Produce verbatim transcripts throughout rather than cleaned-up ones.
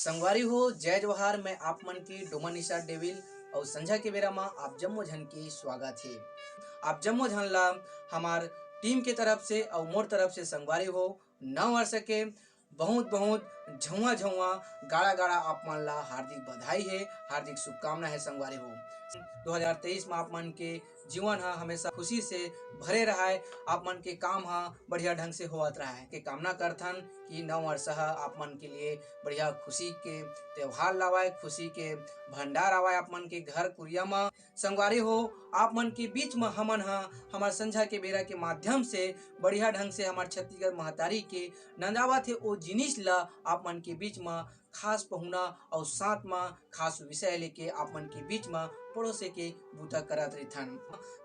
संगवारी हो, जय जोहार। मैं आप मन के डोमन निषाद डेविल अउ संझा के बेरा म आप जम्मो झन के स्वागत हे। आप जम्मो झन ला हमार टीम के तरफ से अउ मोर तरफ से संगवारी हो, नव वर्ष के बहुत बहुत झउआ झउआ गाड़ा गाड़ा आप मन ला हार्दिक बधाई हे, हार्दिक शुभकामना हे संगवारी हो। दो हज़ार तेईस म आप मन के जीवन ह हमेशा खुशी से भरे रहय, आप मन के काम ह बढ़िया ढंग से होवत रहय के कामना करथन कि नव वर्ष ह आप मन के लिए बढ़िया खुशी के त्योहार लावय, खुशी के भंडार आवय आप मन के घर कुरिया म। संगवारी हो, आप मन के बीच म हमन ह हमर संझा के बेरा के माध्यम से बढ़िया ढंग से हमर छत्तीसगढ़ महतारी के नंदावत हे ओ जिनिस ला आप मन के बीच म खास पहुना अउ साथ म खास विषय लेके आप मन के बीच म परोसे के बूता करत रहिथन।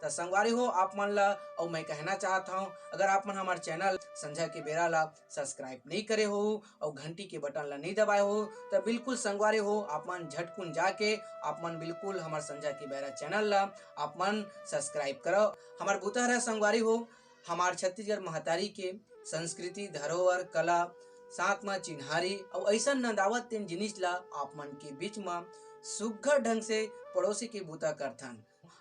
त संगवारी हो, आप मन ला अउ मैं कहना चाहत हौं, अगर आप मन हमर चैनल संझा के बेरा ला सब्सक्राइब नइ करे हो अउ घंटी के बटन ला नइ दबाए हो, त बिल्कुल संगवारी हो, आप मन झटकुन जाके आप मन बिल्कुल हमर संझा के बेरा चैनल ला आप मन सब्सक्राइब करव। हमर बूता हरय संगवारी हो, हमार छत्तीसगढ़ महतारी के संस्कृति, धरोहर, कला, साथ म चिन्हारी अउ अइसन नंदावत तेन जिनिस ला आप मन के बीच म सुघ्घर ढंग से परोसे के बूता करथन।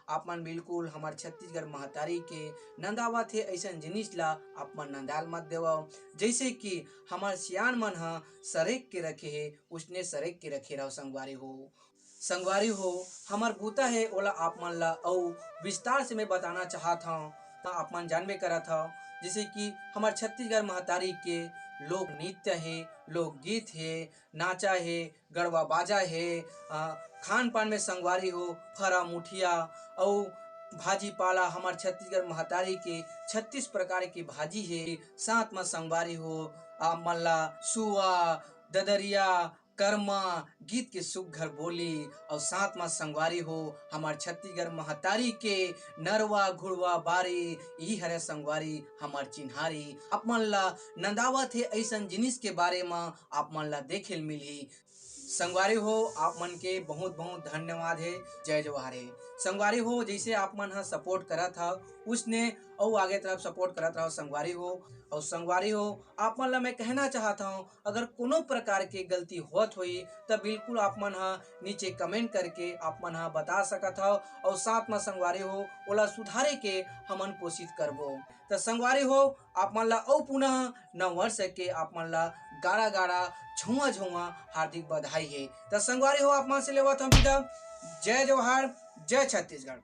आप मन बिल्कुल हमर छत्तीसगढ़ महतारी के नंदावत हे अइसन जिनिस ला आप मन नंदाल मत देवव, जइसे कि हमर सियान मन ह सरेक के रखे हे, उसने सरेक के रखे रहव संगवारी हो। संगवारी हो, हमर बूता हे ओला आप मन ला अउ विस्तार से मैं बताना चाहत हौं, त आप मन जानबे करत हव, जइसे कि हमर छत्तीसगढ़ महतारी के लोक नृत्य हे, लोकगीत हे, नाचा हे, गड़वा बाजा हे, अ, खान पान में संगवारी हो, फरा मुठिया अउ भाजी पाला, हमर छत्तीसगढ़ महतारी के छत्तीस प्रकार के भाजी हे, साथ म संगवारी हो, आप मन ला सुआ, ददरिया, करमा, गीत के सुघ्घर बोली अउ साथ म संगवारी हो, हमर छत्तीसगढ़ महतारी के नरवा घुड़वा बारी, इही हरय संगवारी हमर चिन्हारी। आप मन ला नंदावत हे अइसन जिनिस के बारे म आप मन ला देखे ल मिलही। संगवारी हो, आप मन के बहुत बहुत धन्यवाद हे। जय जोहार हे। संगवारी हो, जइसे आप मन ह सपोर्ट करत हव, उसने अउ आगे तरफ सपोर्ट करत रहव संगवारी हो। अउ संगवारी हो, आप मन ला मैं कहना चाहत हौं, अगर कोनो प्रकार के गलती होत होही, त बिल्कुल आप मन ह नीचे कमेंट करके आप मन ह बता सकत हव, अउ साथ म संगवारी हो, ओला सुधारे के हमन कोशिश करबो। त संगवारी हो, आप मन ला अउ पुनः नव वर्ष के आप मन ला गाड़ा गाड़ा, झउआ झउआ हार्दिक बधाई हे। त संगवारी हो, आप मन से लेवत हौं विदा। जय जोहार, जय छत्तीसगढ़।